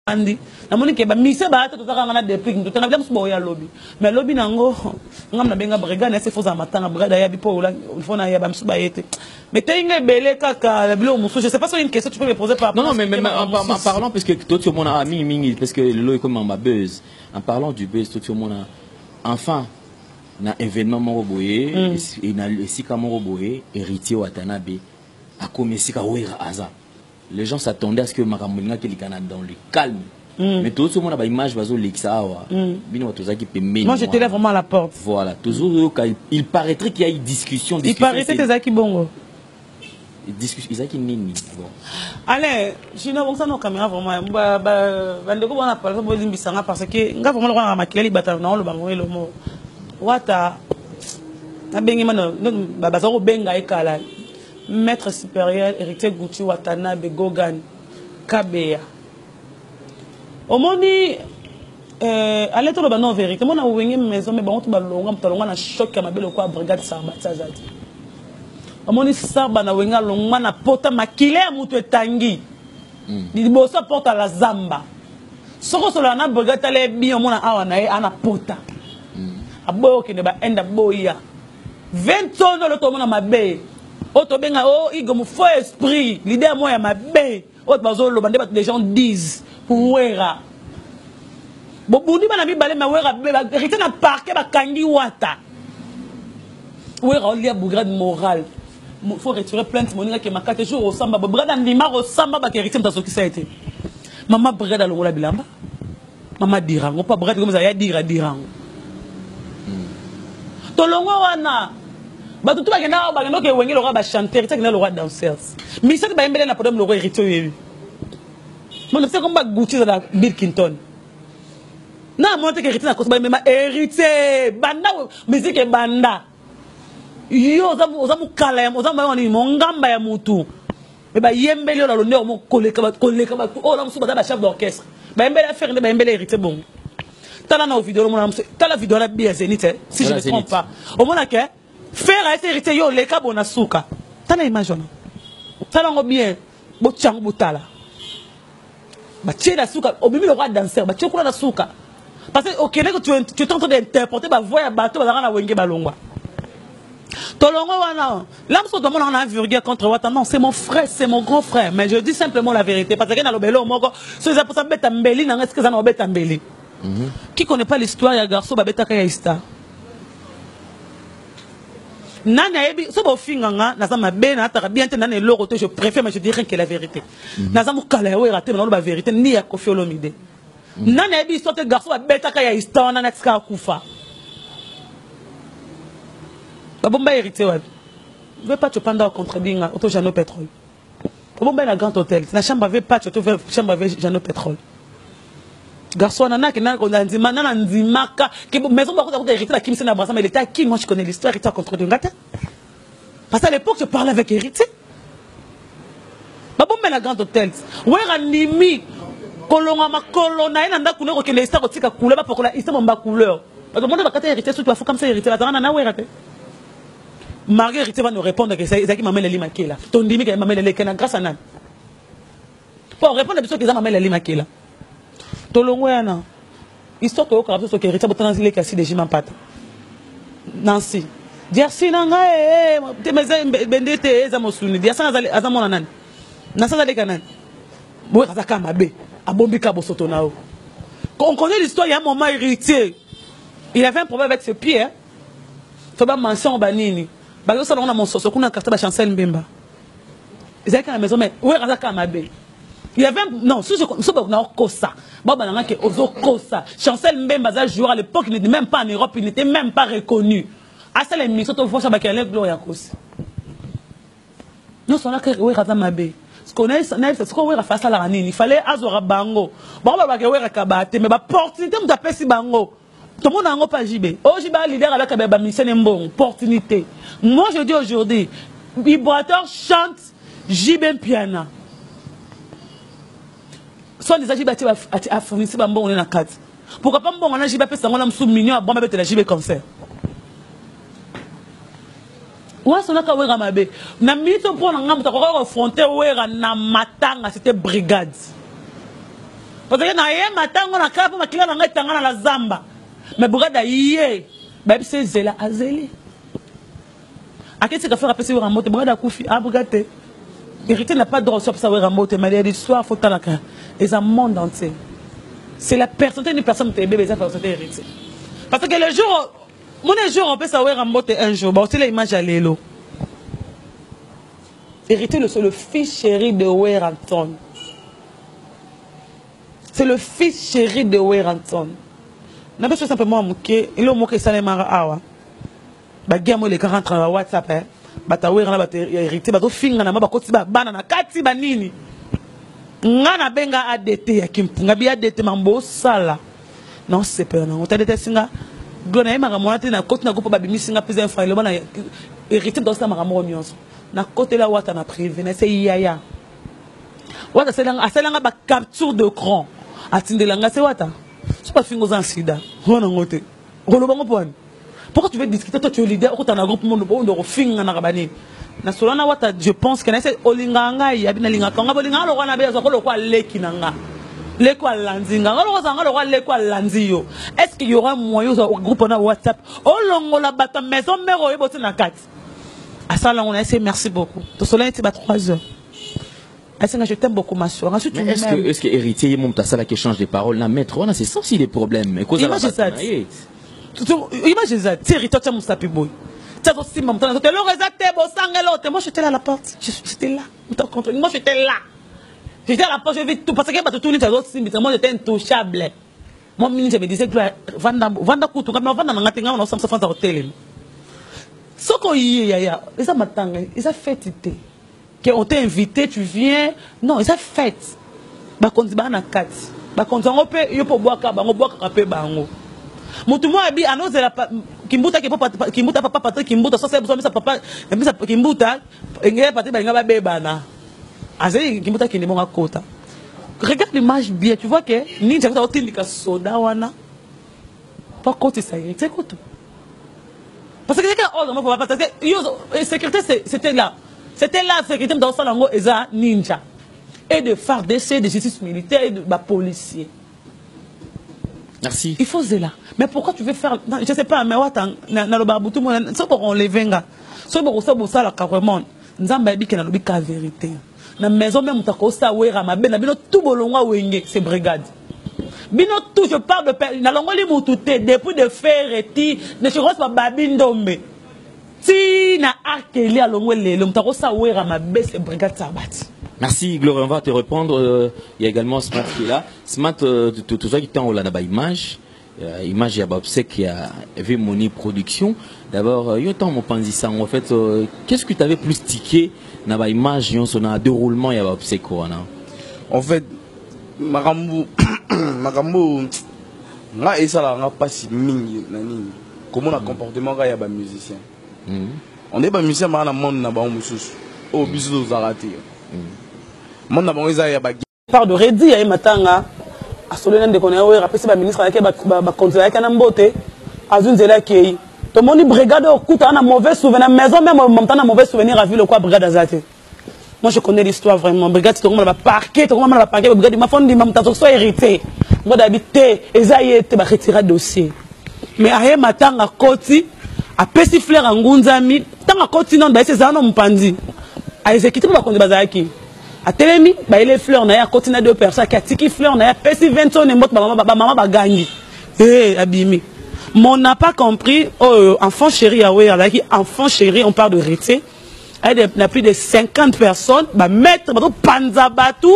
Andi namoni ke ba musiciens ba te tozaka nga na Deplick mutu tanga bila musu boya lobi mais lobi nango nga na benga brigade na se foza matanga brigade ya bi po la il faut na ya ba musu ba yete mais te inga ebele kaka la bilo musu je sais pas si une question tu peux me poser par Non, non, mais en parlant, parce que toi, tu vois, ah, mingi, mingi, parce que le lot est comme un buzz. En parlant du buzz, toi, tu vois, enfin, na événement moko boye, et na esika moko boye, héritier Watanabe, akomi esika Wera aza. Les gens s'attendaient à ce que makambo elingaki eleka dans le calme. Mais tozomona ba image bazolekisa awa, bino bato ozalaki pembeni. Moi, j'étais là vraiment à la porte. Voilà, tozoyoka, il paraîtrait qu'il y a eu discussion. Il discussion paraîtrait ezalaki bongo. Discussion ezalaki nini? Bon. Alain, Gino, bon ça nos caméras vraiment ba ba bandeko bana par exemple bolimbisanga parce que nga vraiment lokola na makila libata na oloba ngo elomo. Wata nabengi mana baza kobenga ye kala maître supérieur Héritier Gucci Watanabe Gogan Kabeya. Omoni ale toloba non vérité mona wenge maison mais bango to balonga moto alonga na choc ya mabe lokola brigade Sarbati azali. Omoni Sarba na wenge alongwa na pota makila ya moto etangi liboso porte la zamba. Soko solola na brigade tala ye bien omona awa na ye ana pota. Aboyi okende ba inde aboya. 20 ans lelo tomona mabe. Oyo tobenga o Igo mo faux esprit, leader mo ya mabe. Oyo bazoloba nde bato les gens disent Wera. Bobundi bana mibale ma Wera héritier na parquet bakangi Wata. Wera olia brigade morale. Faut retirer plainte moninga ke makate jour osamba brigade andima kosamba ba héritier moto azokisa ye te. Mama brigade alongola bilamba. Mama dirango pa brigade comme ça ya dira dirango. Tolongo wana bato tu bakenda bakenda oke wenge lokola ba chanteur ti akenda lokola danseurs. Misaki bayembele na podium lokola héritier oyebi. Mon c'est comme ba Gucci za Bill Clinton. Na mona te ke héritier na koso bayembema héritier banda musique ebanda. Yo oza oza mukala ya oza mayo nini mongamba ya mutu. Mais bayembeli oyo na londe omo koleka koleka bato oyo na mosusu baza ba chef d'orchestre. Bayembeli affaire nde bayembeli héritier bongo. Tala na video omona mosusu tala video na bi ya Zenith eh, si je ne me trompe pas. Omona ke faire ayesi héritier yo oleka bona suka. Tala image wana. Tala yango bien botia yango botala. Batie na suka obimi lokola danseur batie kuna na suka. Parce que okende tu es en train d'interpréter ba voix ya bato bazalaka na wenge balongwa. Tolongo wana là mosusu tomona na vulgaire contre Wata. Non, c'est mon frère, c'est mon grand frère, mais je dis simplement la vérité parce que na lobelo moko so eza posa beta mbeli na ngasi na beta mbeli. Qui connaît pas l'histoire ya garçon babetaka ya Ista? Nani ayebi so bofinga nga naza mabe nataka bien te nani eloko te, je préfère, mais je dis rien que la vérité. Naza mokala ya Wera te, mais naloba vérité ni ya Koffi Olomide. Nani ayebi histoire te garçon babetaka ya Ista wana natika akufa. Babomba héritier wapi? Ve pas panda contredire nga auto Jeannot Pétrole. Babomba na Grand Hôtel, na chambre avec Pacho to chambre avec Jeannot Pétrole. Garçon nana ke na na ndima na ndimaka ke maison ba ko héritier na kimisa na Brazza, mais il était à qui? Moi je connais l'histoire, héritier contredire nga te. Parce qu'à l'époque je parlais avec héritier. Babomba na Grand Hôtel. Wera ndimi kolonga makolo na ye na ndako na kokende Ista kotika couleur bapakola Ista bomba couleur. Bato monde bakata héritier surtout bafukamisa héritier bazanga na na Wera te. Marie héritier va nous répondre que ezalaki mama Elali Makela. Tondimi ke mama Elali ekena grâce à nani? Po répondre biso ke eza mama Elali Makela. Tolongo yana. Histoire toyokaka biso soki héritier botana leki ya CDJ Mampata. Nancy. Diarsi na ngai te mais bende te eza mosuni. Diarsi aza mwana nani? Nancy aza leki ya nani? Boye aza kaka mabe. Abombi ka bosoto na yo. On connaît l'histoire, il y a un moment héritier. Il avait un problème avec ses pieds. Hein? Faut ba mention ba nini. Ba yo salongo na monsoso kuna quartier ba Chancel Mbemba. Ezalaki na maison mais ouais aza kaka mabe. Il y avait un, non, si je so ba na kosa. Ba ba nanga ke ozo kosa. Chancel Mbemba za joueur à l'époque, il n'était même pas en Europe, il n'était même pas reconnu. À ça l'émission to vocha ba kele gloria kosi. Non, son que ouais aza mabe. Ce qu'on est na ce qu'on ouais face à la nini, il fallait azora bango. Bango ba ke ouais kabate mais ba opportunité mutu apesi bango. Tout le monde a pas JB. Oh JB leader avec ba mission mbongo, opportunité. Moi je dis aujourd'hui, Vibrateur chante JB Mpiana. Soit des JB a fourni ba mbongo na kati. Pourquoi pas mbongo na JB apesa ngo na musu million a bomba betela JB concert. Wasonaka Wera mabe. Na minute mpo na nga moto akoka confronter Wera na matanga, c'était brigade. Parce que na ye matango na kala mpo makila na ngai etangana na zamba. Mais brigade aye, bayebisi ezela azeli. Aketika frère apesi wera mbote, brigade akufi, ah brigade te. Héritier n'a pas droit sur ça wera mbote, mais l'histoire faut talaka. Eza monde entier. C'est la personnalité d'une personne te bébé eza personnalité héritier. Parce que le jour mon jour on pesa wera mbote un jour, ba otela image ya lelo. Héritier c'est le fils chéri de Werrason. C'est le fils chéri de Werrason. Napesa simplement moke, eloko moko esalemaka awa. Baguerre moko elekaka entre na WhatsApp eh. Bato ya Werra na bato ya héritier bazofingana ma bakoti bana na kati banini. Nga nabenga ADT ya Kimpunga bi ADT mambo osala. Naosepela nango te ADT singa glo na ye makambo wana te na koti na groupe babimisi nga mpenza infra eloba na héritier moto asala makambo oyo nyonso. Nakotela wata na privé na se yaya. Wata asalanga ba capture d'écran atindela nga se wata. So bafinga oza na sida wana yango te. Okoloba ngo pwani. Pourquoi tu veux discuter toi tu es leader okota na groupe mondo bondo kofinga na banini. Na solana wata je pense que na se olinga ngai abi na linga kanga bolinga lokwa na bezo ko lokwa leki na nga. Leko alandi nga nga lokwa nga lokwa leko alandi yo. Est-ce qu'il y aura moyen au groupe na WhatsApp olongola bato maison mère oyo boti na kati. Asala ngo na se merci beaucoup. To solana ti ba 3 heures. Asenga je t'aime beaucoup ma soeur. Ensuite, Mais est-ce que héritier ye moto asalaki échange de parole na maître wana c'est ça aussi des problèmes ekozala Image eza ti. Image eza ti héritier tia mosapi boye. Tia zosimba moto na eloko eza te bosanga eloko te. Moi j'étais là à la porte. J'étais là. Moto contre. Moi j'étais là. J'étais à la porte, j'ai vu tout parce que bato tout nini azosimbisa. Moi j'étais intouchable. Moi mingi je me disais que vanda vanda kutu nga vanda na nga te nga na osamisa fanza kotelema. Soko oye yaya eza matanga eza fête te. Que on t'a invité, tu viens. Non, eza fête. Bakonzi ba na kati. Bakonzi yango pe yo po bwaka bango bwakaka pe bango. Mutu moko abi anozela kimbuta ke papa kimbuta papa Patrick kimbuta sosa biso misa papa misa kimbuta engele Patrick balinga babebana. Azali kimbuta kende bonga kota. Regarde l'image bien, tu vois que ninja kota otindika soda wana. Pa kotisa héritier kutu. Parce que c'est ordre moko parce que yo sécurité c'était là. C'était là sécurité dans sala ngo eza ninja. Et de FARDC, de justice militaire et de ba policiers. Merci. Il faut zela. Mais pourquoi tu veux faire non, je sais pas mais wata na na loba butu mo so ko enlever nga. So ko so bosala vraiment. Nzambe ayebi ke nalobi ka vérité. Na maison même mutako sa wera mabe na bino tout bolongwa wenge c'est brigade. Bino tout je parle de na longoli mutu te depuis de faire ti ne je crois pas babi ndombe. Ti na akeli alongwe lelo mutako sa wera mabe c'est brigade sabati. Merci Gloria, on va te reprendre. Il y a également Smart qui est là. Smart, tout ça qui est en haut là, là-bas, image. Image, il y a Bobsek qui a vu Moni Production. D'abord, il y a tant mon panzissant. En fait, qu'est-ce que tu avais plus tiqué dans la image, il y a son déroulement, il y a Bobsek, quoi, non? En fait, Marambu, Marambu, nga et ça là, nga pas si mingi, nani. Comment le comportement, il y a ba musicien. On est ba musicien, mais on a monde na ba mususu. Oh, bisous aux ratés. Monde na ba eza ya ba part de Reddy ya matanga asolé na ndeko na yo rapesi ba ministre yake ba conseiller yake na mbote azwi nzela akei tomoni brigade okuta na mauvais souvenir maison même momta na mauvais souvenir à ville quoi brigade azate. Moi je connais l'histoire vraiment brigade to ba parquet to ba parquet brigade ma fondi mamta to so hérité moi d'habiter ezaye te ba retirer dossier mais aye matanga koti apesi fleur ngunzami tanga koti non ba ese zana mpandi a exécuter ba konde bazaki atelemi ba ele fleur na ya koti na deux personnes qui atiki fleur na ya pesi 20 tonnes mbote ba mama ba mama ba gangi eh abimi mais on n'a pas compris oh enfant chéri ya we alaki enfant chéri on parle de héritier elle na plus de 50 personnes ba maître ba panza batu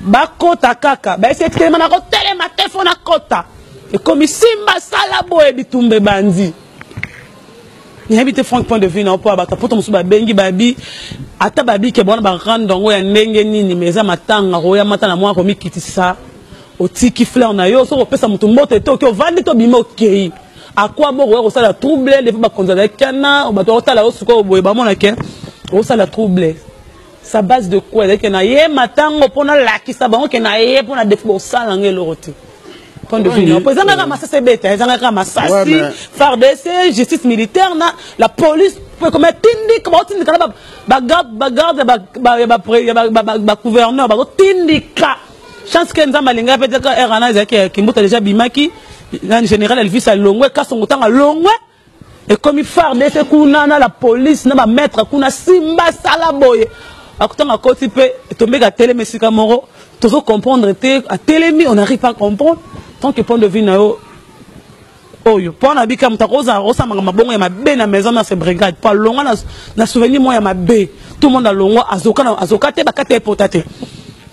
ba kota kaka ba ese telema na ko telema te fo na kota et comme simba sala boye bitumbe bandi nayebi te frank point de vue na mpo ya bato poto mosusu babengi babi ata babi ke bona barande yango ya ndenge nini mais eza matanga koya mata na mwa komikitisa otiki fleur na yo soki opesa moto mbote te oke ovandi to obima okei akwa boko oya kosala trouble defi bakonzi azalaki kana bato bakotala yo sikoyo boye bamona ke osala trouble sa base de quoi ezalaki na ye matango mpo nalakisa bango ke na ye mpo na defi bosala yango eloko te point de vue non po ezangaka masasi ebeta ezangaka masasi FARDC justice militaire na la police po ekoma tindika baotindika na bagarde ya bagouverneur bazotindika. Chance ke Nzambe alinga pe deka heure wana ezalaki Kimbuta déjà bimaki nani général Elvis alongwe Kasongo tanga longwe ekomi FARDC kuna na la police na ba maître kuna simba sala boye akutanga akoti mpe etombeki atelemi esika moko tozo comprendre te atelemi on n'arrive pas à comprendre tant que point de vue na yo oyo mpo na bika moto akozala osamaka mabongo ya mabe na maison na se brigade mpo alongwa na, na souvenir moko ya mabe tout le monde alongwa azoka, azoka te bakata epota te.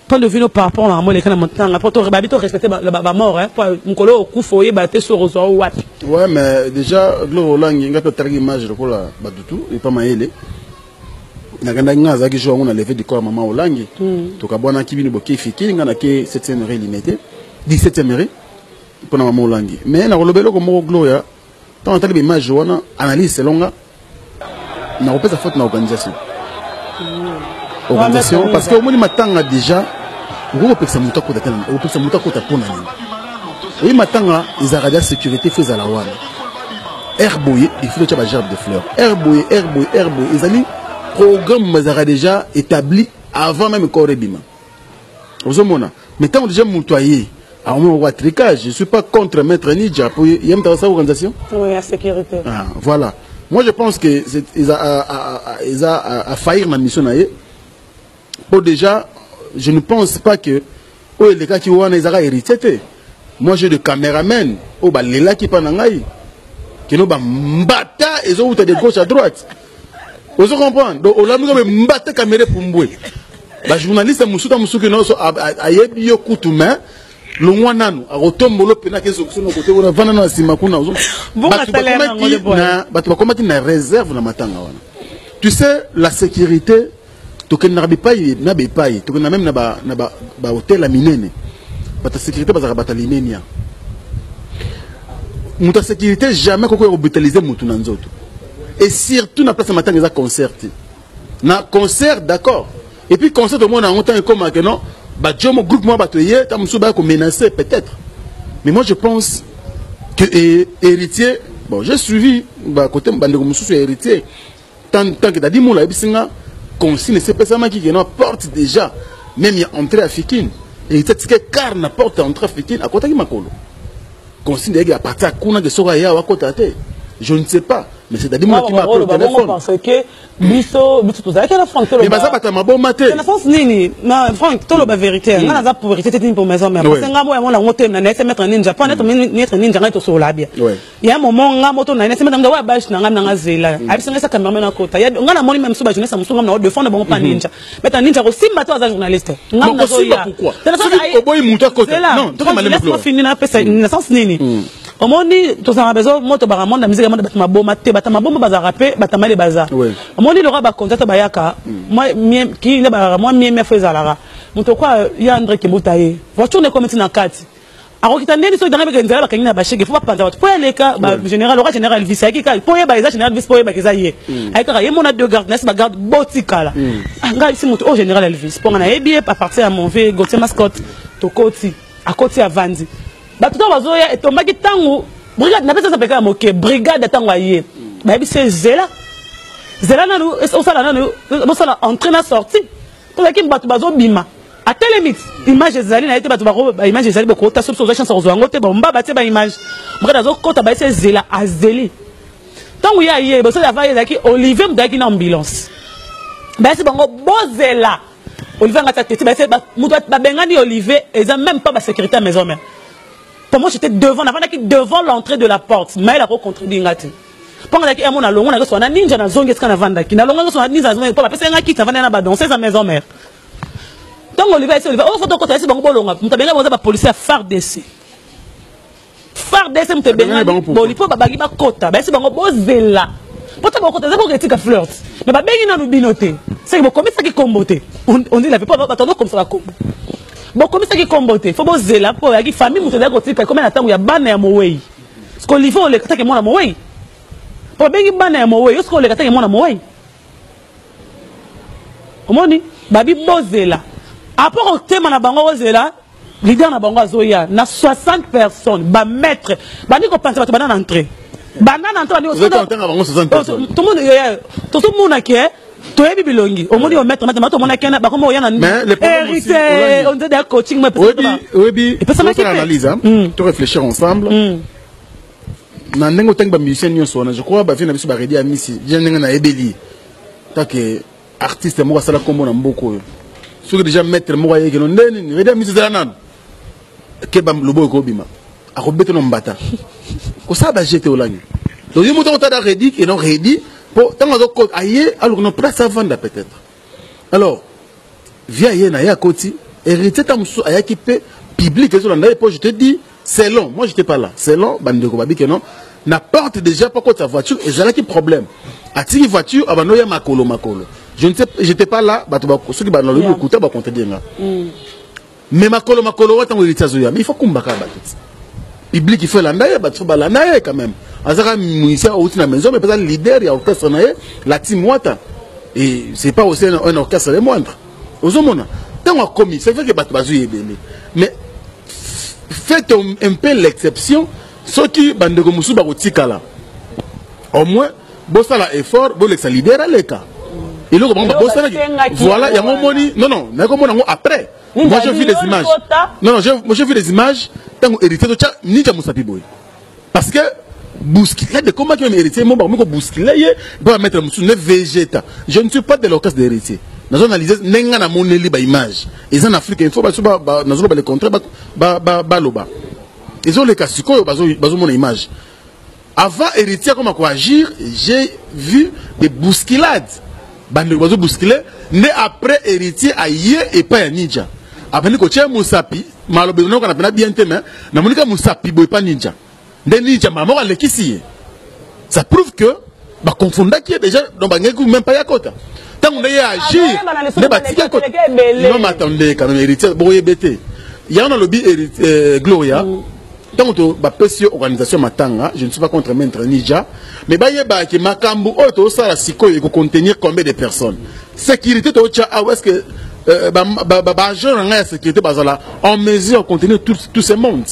Point de vue no par rapport na yango eleka na motanga mpo babi to respecte bamort mpo mokolo oyo okufa oyeba te soki ozwa o wapi. Ouais, mais déjà Gloire Olangi, nga mpe atalaki image lokola badutu epa mayele nakandaki nga azalaki jour yango na leve du corps ya mama Olangi. Tokabwanaki bino boke fikili, nga nake 7e rue Limete, 17e rue mpona mama Olangi. Mais nakoloba eloko moko, Gloria, ntango natali baimage wana, analyse selon nga, nakopesa faute na organisation, organisation, parce que omoni matanga déjà okoki kopekisa moto akota te. Okopekisa moto akota mpo na nini? Oyi matanga ezalaka dia sécurité, faut ezala wana air boye, il faut totya bagerbe de fleur air boye, air boye, air boye. Ezali programme ezalaka déjà établi avant même corps ebima. Ozomona, mais ntango déjà moto aye akomona kwa tricage. Je suis pas contre maître Nidja po ye moto akosala organisation. Oui, ya sécurité. Ah, voilà, moi je pense que eza à faillir na mission na ye po déjà je ne pense pas que oyo elekaki wana ezaka héritier te. Moi, j'ai de caméraman oyo balelaki mpa na ngai keno bambata ezowuta de gauche à droite. Ozo comprendre? Donc olandi kome mbata caméra epumbwe, bajournaliste mosusu ta mosuki nyonso ayebi yo kutu, mais longwa nanu akotombola mpena akezokisa na kote kuna vanda na nsima kuna. Bato bakomaki na réserve na matanga wana. Tu sais, la sécurité, tokendaka bipai na bipai, tokendaka même na bahôtel ya minene, bato ya sécurité bazalaka bato ya limemia. Moto ya sécurité jamais kokoya kobrutaliser motu na nzoto, et surtout na place ya matanga. Eza concert te. Na concert, d'accord, et puis concert omona yango ntango ekomaka non, badiomo groupe moko bato ye ntango mosusu baya komenacer peut-être. Mais moi je pense que héritier, bon, j'ai suivi bakote bandeko mosusu ya héritier, tant que Dadi Mola ayebisi nga consigne esepesamaki ke na porte déjà même ya entrée ya Fikine, héritier atike car na porte ya entrée ya Fikine, akotaki makolo. Consigne eyaki à partir ya kuna ke soki aya akota te. Je ne sais pas, mais c'est Dadi Mola qui m'a appelé au téléphone. Parce que biso tozalaki na Frank. Mais baza bato ya maboma te. Na sens nini na Frank, toloba vérité, nga naza pour vérité te pour maison mère, parce que nga moya mona ngo te na nete maître Ninja pas net maître Ninja. Ngai tosolola bien. Ya moment nga moto na nete maître wa bash na nga na nga zela ayebisa nga sa cameraman na kota ya nga na moni même so ba jeunesse mosu nga na défendre bango pa Ninja. Maître Ninja ko simba to aza journaliste, nga nazoya. Soki oboyi moto akota, non. Laisse-moi finir. Na pesa na sens nini? Omoni, tozalaka bezo moto baka monde ya musique, monde bato maboma te. Bato maboma bazalaka mpe bato mayele baza. Omoni lokola bacontact bayaka kini nde balaka mwa mieme fo ezalaka moto kwa ya Andre Kimbuta ye voiture nde ekomi na kati akokita ndeni soki tanga beke nzela bakangi na bashege fo bapanza bato po aleka. Général oka général Elvis ayaki kaka po oyeba eza général Elvis, po oyebaka eza ye. Ayaki kaka ye mona deux garde nasi bagarde botikala. Ngai si moto oyo général Elvis mpo nga nayebi ye à partir ya mon vieux Gautier Mascotte. Tokoti, akoti, avandi, bato ntango bazoya etombaki ntango brigade napesa eza peka ya moke brigade. Ntango aye bayebisi ye zela, zela nanu, osala nanu, bosala entrée na sortie. Tozalaki bato bazobima, atelemi, image ezali na ye te. Bato bako baimage ezali bokota soki ozwa chance kozwa yango te. Bomba batie baimage, brigade azokota, bayesi ezela, azeli. Ntango ye aye bosali ava ye ezalaki Olivier moto ayaki na ambulance. Bayesi bango bozela Olivier ngati ateti. Bayesi moto babengani Olivier, eza même pas basécurité ya maison mère. Pour moi, j'étais devant, navandaki devant l'entrée de la porte. Mayele ako contredire nga te mpo ngazalaki emo na longo nakeso na Ninja nazongi esika navandaki na longo nakeso na Ninja nazongi mpo bapesa nga kiti navandaki na badanseuse ya maison mère. Ntango Olivier ayesi Olivier oyo foto okota, ayesi bango bolonga. Moto abengai bango eza bapolisier ya FARDC. FARDC moto ebengani boli mpo babangi bakota. Bayesi bango bozela mpo ta bokota eza koketika flirt, mais babengi nanu bino te seke bokomisaki kombo te. On dit la mpo bato bazokomisa bakombo, bokomisaki kombo te, fo bozela mpo oyaki famille moto ezali kotika ekomi na ntango ya bana ya mowei. Siko Olivier oleka take mwana mowei mpo babengi bana ya mowei yo. Siko oleka take mwana mowei, omoni babi bozela apres kotema na bango kozela leader na bango azoya na 60 personnes. Bamaître bandi kopanza bato banda na entrée, banda na entrée. Tozomona ke Toyebi bilongi, omoni o maître maître mato omona kena bakoma oya na hérité, on dirait coaching mais oyebi oyebi epesamaki analyse hein to réfléchir ensemble. Na ndenge otangi bamusicien nyonso wana, je crois bavie na biso baredi ya misi ja ndenge nayebeli take artiste moko asala nkombo na mboka oyo, soki déjà maître moko ayeki no nde nini redi ya misi ezala nanu keba lobo ekobima akobeta no mbata kosala bajete olangi. Donc ye moto akotala redi ke non redi mpo ntango azokota aye aluka no place avanda peut-être. Alors via ye na ye akoti héritier, ntango mosusu ayaki mpe public ezolanda ye mpo je te dis, selon moi, j'étais pas là, selon bandeko babi ke non, na porte déjà mpo akota voiture ezalaki problème, atiki voiture abando ya makolo makolo. Je ne sais, j'étais pas là. Bato soki banalobi lokuta bacontredire nga, mais makolo makolo wa ntango héritier azoya, mais il faut kumbaka bato ti public, il faut elanda ye, bato faut balanda ye quand même. Azaka musicien outi na maison mais mpenza leader ya orchestre na ye, la team Wata, et c'est pas aussi un orchestre le moindre. Ozomona ntango akomi, c'est vrai que bato bazwi ebele, mais faites un peu l'exception. Soki bandeko mosusu bakotikala, au moins bosala effort bolekisa leader aleka eloko bango babosanaki. Voilà, yango omoni. Non, non, nakomona yango après. Moi, j'ai vu des images. Non, non, j'ai vu des images ntango héritier totya ninja mosapi boye, parce que bousculade ekomaki même héritier mo bakomi kobouscule ye mpo bamettre mosusu ne végéta. Je ne suis pas de l'orchestre d'héritier, nazo analyse ndenge nga namoneli baimage eza na Afrique Info. Baso nazoloba le contraire, baloba ezoleka sikoyo, bazomona image avant héritier akoma koagir. J'ai vu des bousculades, bandeko bazobouscule nde après héritier aye epai ya ninja, abandi kotia mosapi. Maloba nayoka na pena bien te, mais namoni ka mosapi boye epa ninja nde ninja mama moko alekisi ye. Ça prouve que baconfondaki ye déjà, donc bangeki même pas ya kota. Ntango nde ye agir nde batiki akota. Non mais attendez quand même, héritier bokoyebe te. Yango nalobi, Gloria, ntango to bapesi yo organisation matanga, je ne suis pas contre maître Ninja, mais bayebaki makambo oyo tozosala sikoyo ekocontenir combien de personnes, sécurité totya awa, est ce que baagent na ngai ya sécurité bazala en mesure ya contenir tout ce monde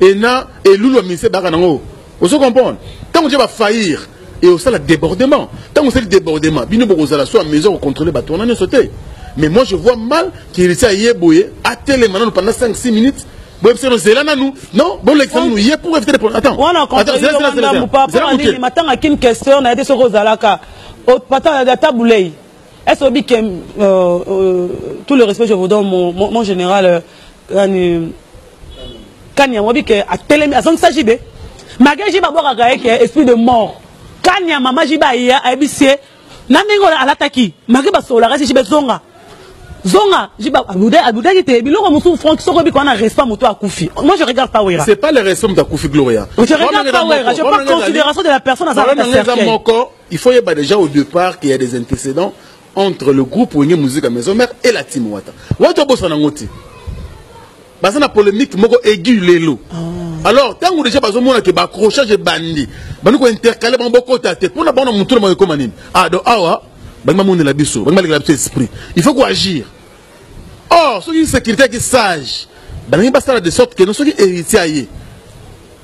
et na elulu ya ministère baka nango? Ozo comprendre, ntango tia bafaillir et osala débordement, ntango osali débordement, bino bokozala so en mesure kocontrôler bato wana nyonso te. Mais moi, je vois mal qu'héritier aye boye atelema nanu pendant 5 6 minutes, boyebisa no zela nanu, non, bolekisa nanu ye pour éviter les problèmes. Attends. Wana nini matanga kine question na ye te. Soki ozalaka ata bulei, est-ce obi ke tout le respect je vous donne, mon général kani kani, yango obi ke atelemi azongisa jibe malgré jibe abwakaka ye ke esprit de mort. Kani ya mama jibe aya ayebisi ye na ndenge oyo alataki malgré basololaka si jibe zonga zonga, jibe abudaki te. Biloko mosusu, Frank, soki oyebi wana respect moto akufi, moi je regarde pas Wera. C'est pas le respect moto akufi, Gloria. Je regarde pas Wera, je prends considération de la personne. Aza moko, il faut yeba déjà au départ qu'il y a des antécédents entre le groupe Wenge Musique à Maison Mère et la team Wata. Wata bosana nango te, baza na polémique moko aigu lelo. Alors ntango déjà bazomona ke baaccrochage ebandi, bandi kointercale bango, bokota te mpona bango na motu na bango ekóma nini? Ah donc awa bangi bamonela biso, bangi balekela biso esprit, il faut koagir. Or soki sécurité yaki sage, balingi basala de sorte ke no soki héritier aye,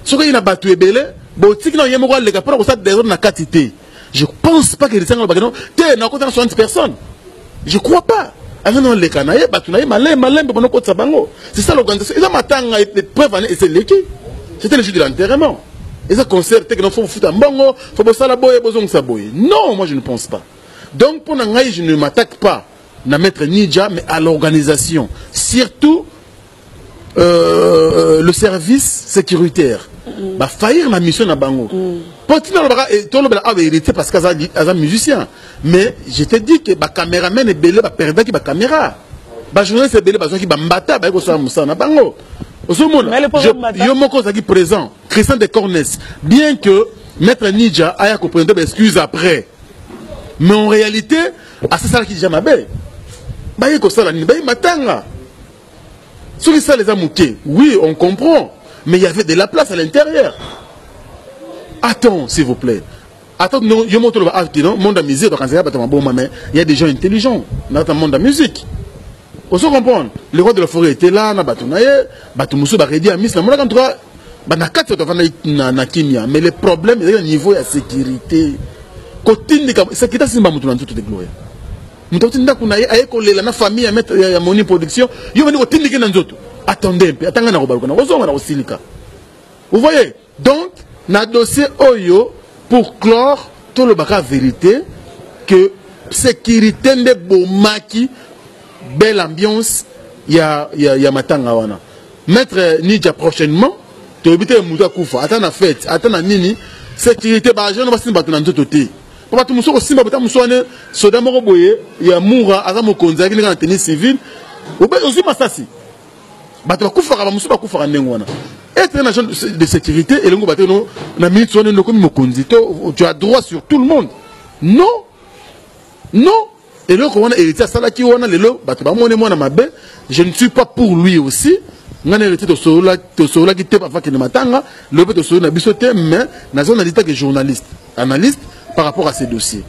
soki aye na bato ebele, botiki na ye moko aleka mpona kosala désordre na kati te. Je pense pas que héritier ngo alobaki non te nakota na 60 personnes, je crois pas. Anga na oleka na ye bato na ye malembe malembe bana okotisa bango. C'est ça l'organisation. Eza matanga, preuve ane eseleki, c'était le jour de l'enterrement. Eza concert te ke non faut bofuta mbongo, faut bosala boye, bozongisa boye. Non, moi je ne pense pas. Donc mpo na ngai, je ne m'attaque pas na maître Ninja, mais à l'organisation, surtout le service sécuritaire bafaillir na mission na bango. Mpo ntina olobaka tolobela awa héritier parce que aza musicien, mais je te dis que bacaméraman ebele baperdaki bacaméra, bajournaliste ebele bazwaki bambata baye kosala mosala na bango. Ozomona yo moko ozalaki présent, Christian de Cornes, bien que maître Ninja aya koprésente baexcuse après, mais en réalité asasalaki déjà mabe. Baye kosala nini? Baye matanga, soki sala eza moke, oui, on comprend, mais il y avait de la place à l'intérieur. Attends, s'il vous plaît, attends. Non, yo moto loba ah non, monde ya musique tokanzaka bato maboma, mais il y a des gens intelligents dans le monde de la musique. Ozo comprendre, le roi de la forêt était là na bato na ye, bato mosusu baredi ya miss namonaka. En tout cas na kati tofanda na kimia, mais le problème ezali na niveau ya sécurité, kotindika sécurité asimba moto na nzoto de Gloria. Moto auti ndako na ye, aye kolela na famille ya maître ya Moni Production, yo bandi kotindike na nzoto. Attendez mpe, atanga na kobaluka na kozonga na kosilika. Vous voyez? Donc, na dossier oyo, pour clore, tolobaka vérité que sécurité nde bomaki belle ambiance ya matanga wana. Maître Nidja, prochainement, toyebi te moto akufa, ata na fête, ata na nini, sécurité, baagent basimba bato na nzoto te. Po bato mosusu kosimba bota mosusu wana, soda moko boye ya mura aza mokonzi, ayaki ndenge na tenue civile, ozwi masasi, bato bakufaka, bamosusu bakufaka ndenge wana. Être un agent de sécurité elongo bato no na minute wana ndokomi mokonzi to tu as droit sur tout le monde? Non, non. Eloko wana Héritier asalaki wana, lelo bato bamoni mwana mabe. Je ne suis pas pour lui aussi. Ngai na Héritier tosololaki te avant kende matanga, lelo mpe tosololi na biso te, mais naza na litake journaliste, analyste par rapport à ces dossiers.